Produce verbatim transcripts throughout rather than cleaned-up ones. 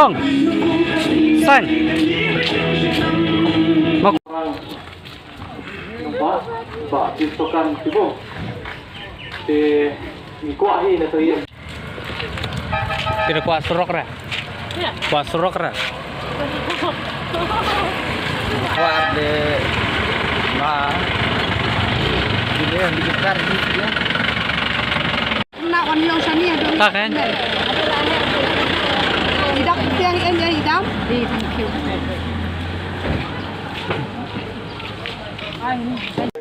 Sang. Ma ba ba ti sokan ti bo. Te ni kwa hi na to ye. Ti da kwa surok ra. Kwa surok ra. Kwa de ma. Ti de ni kar ni. Na on long sani ado. Ta kan? Idap tiang en ya idam. Di thank you.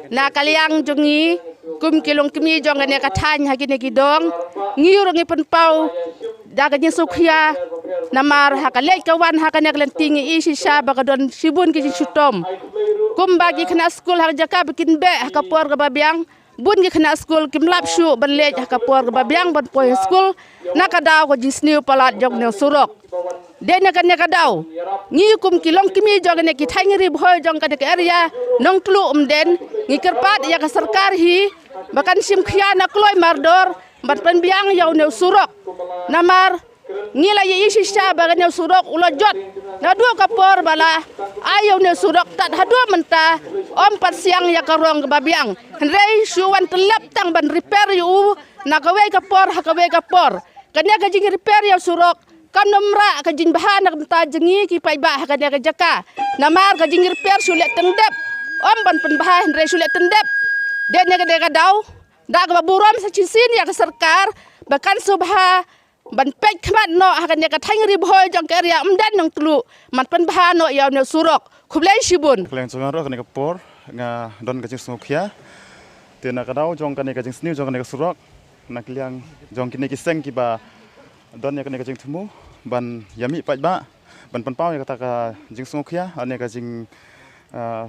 Na ka liang jong ngi kum ki longkmie jong kane ka thaiñ ha kine ki dong ngi ruh ngi pynpaw da ka jingsngewkhia. Namar ha ka leit ka wan ha kane ka lynti ngi i shisha ba ka don shibun ki jingshitom. Kumba ki khynnah skul ha ka jaka ba kin beh ha ka por kaba biang. Bun ki khynnah skul kim lap shuh ban leit ha ka por kaba biang ban poi skul na ka daw ka jingsniew palat jong une u surok. Dei na kane ka daw ngi kum ki longkmie jong kane ki thaiñ Ri Bhoi jong kane ka area Nongtluh Umden ngi kyrpad ïa ka sorkar hi ba kan shim khia na kloi mardor ban pynbiang ïa une u surok. Namar ngi la ïa i shisha ba kane u surok u la jot naduh ka por ba la ai ïa une u surok tad haduh mynta ym pat siang ïa ka rong kaba biang. Hynrei shu wan tyllep tang ban repair ïa u na kawei ka por ha kawei ka por. Kane ka jingrepair ïa u surok kan ym rah ka jingbha na ka bynta jong ngi ki paidbah ha kane ka jaka. Namar ka jingrepair shu leh tyngdep ym ban pynbha hynrei shu leh tyngdep. Dei na kane ka daw da kaba burom sa shisien ïa ka sorkar ba kan sngewbha ban peit khmat noh ha kane ka thaiñ Ri Bhoi jong ka area Umden Nongtluh ban pynbha noh ïa une u surok. Khublei shibun. Ka liang jong nga ruh kane ka por nga don ka jingsngewkhia. Te na ka daw jong kane ka jingsniew jong kane ka surok na ka liang jong kine ki seng kiba don ïa kane ka jingthmu ban ïa mih paidbah ban pynpaw ïa kata ka jingsngewkhia ane ka jing ah,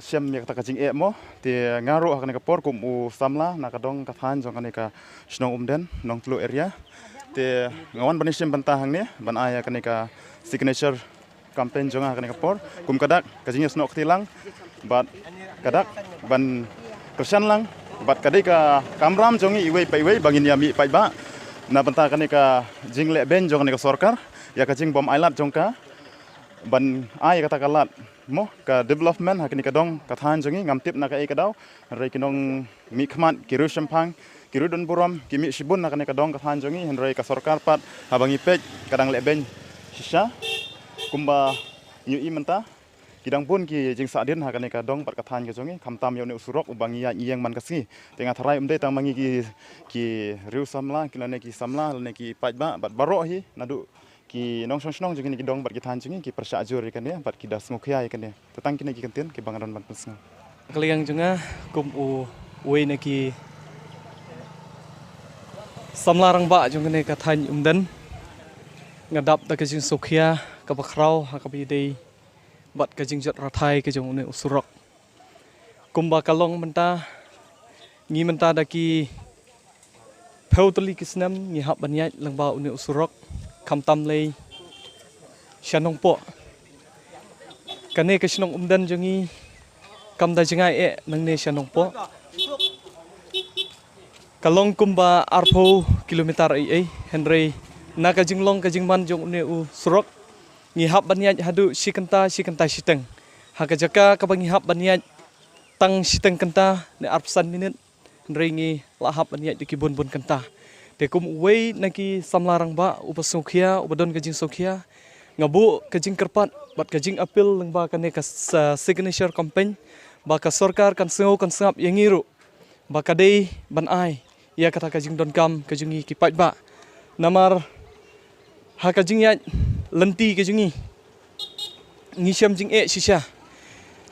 shem ïa kata ka jingeh mo. Te nga ruh ha kane ka por kum u samla na ka dong ka thaiñ jong kane ka shnong Umden Nongtluh area. Te nga wan ban ïashim bynta hangne ban ai ïa kane ka signature campaign jong nga ha kane ka por kum ka dak ka jingïasnoh kti lang bad ka dak ban kyrshan lang bad ka dei ka kamram jong ngi iwei pa iwei ba ngin ïa mih paidbah na bynta kane ka jingleh beiñ jong kane ka sorkar ïa ka jingbym ailad jong ka ban ai ïa kata ka lad mo ka development ha kane ka dong ka thaiñ jong ngi. Ngam tip na kaei ka daw hynrei ki nongmihkhmat ki riew shemphang ki riew donburom ki mih shibun na kane ka dong ka thaiñ jong ngi hynrei ka sorkar pat haba ngi peit ka dang leh beiñ shisha. Kumba ngi ïohi mynta ki dang bun ki jingsahdien ha kane ka dong bad ka thaiñ ka jong ngi khamtam ïa une u surok uba ngi ïaid ngi ïeng man ka sngi. Te nga tharai ym dei tang ma ngi ki, ki riew samla ki lane ki samla lane ki paidbah bad baroh hi naduh ki nongshong shnong jong kine ki dong bad ki thaiñ jong ngi ki pyrshah jur ïa kane bad ki da sngewkhia ïa kane. Te tang kine ki kyntien kiba nga don ban pynsngew. Ka liang jong nga kum uwei na ki samla rangbah jong kane ka thaiñ Umden nga dap da ka jingsngewkhia kaba khraw ha kaba ïadei bad ka jingjot rathai ka jong une u surok. Kumba ka long mynta ngi mynta da ki phew tylli ki snem ngi hap ban ïaid lyngba une u surok khamtam lei sha Nongpoh. Kane ka shnong Umden jong ngi kam da jngai eh nangne sha Nongpoh. Ka long kumba arphew kilometer ei ei hynrei na ka jinglong ka jingman jong une u surok ngi hap ban ïaid haduh shi kynta shi kynta shiteng. Ha ka jaka kaba ngi hap ban ïaid tang shiteng kynta ne arphew san minit hynrei ngi la hap ban ïaid da ki bun bun kynta. Te kum uwei na ki samla rangbah uba sngewkhia uba don ka jingsngewkhia nga buh ka jingkyrpad bad ka jingappeal lyngba kane ka sa-, signature campaign ba ka sorkar kan sngew kan sngap ïa ngi ruh ba ka dei ban ai ïa kata ka jingdonkam ka jong ngi ki paidbah. Namar ha ka jingïaid lynti ka jong ngi ngi shem jingeh shisha.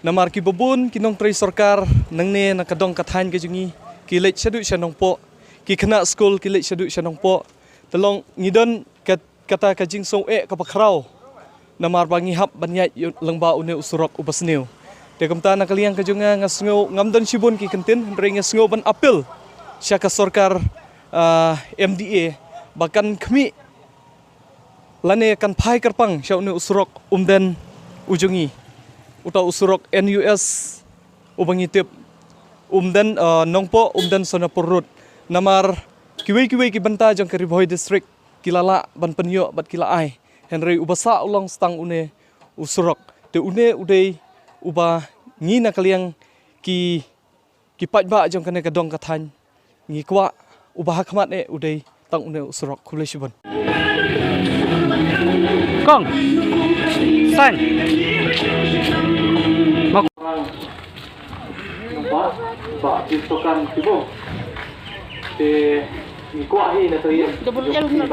Namar kiba bun ki nongtrei sorkar nangne na ka dong ka thaiñ ka jong ngi ki leit shaduh sha Nongpoh, ki khynnah skul ki leit shaduh sha Nongpoh. Te long ngi don ka kata ka jingsngew eh kaba khraw namar ba ngi hap ban ïaid lyngba une u surok uba sniew. Te kumta na ka liang ka jong nga nga sngew ngam don shibun ki kyntien hynrei nga sngew ban appeal sha ka sorkar, ah, M D A ba kan khmih lane kan phai kyrpang sha une u surok Umden u jong ngi, uta u surok N U S uba ngi tip Umden, ah, Nongpoh Umden Sonapur Road. Namar kiwei kiwei ki bynta jong ka Ri Bhoi District ki la lah ban pynïoh bad ki la ai. Hynrei uba sah u long tang une u surok. Te une u dei uba ngi na ka liang ki, ki paidbah jong kane ka dong ka thaiñ ngi kwah uba ha khmat eh u dei tang une u surok. Khublei shibun. Kong. San. Ba, ba, ti tokan ti bo. Te, ni kwah hi na tayi. Double L na.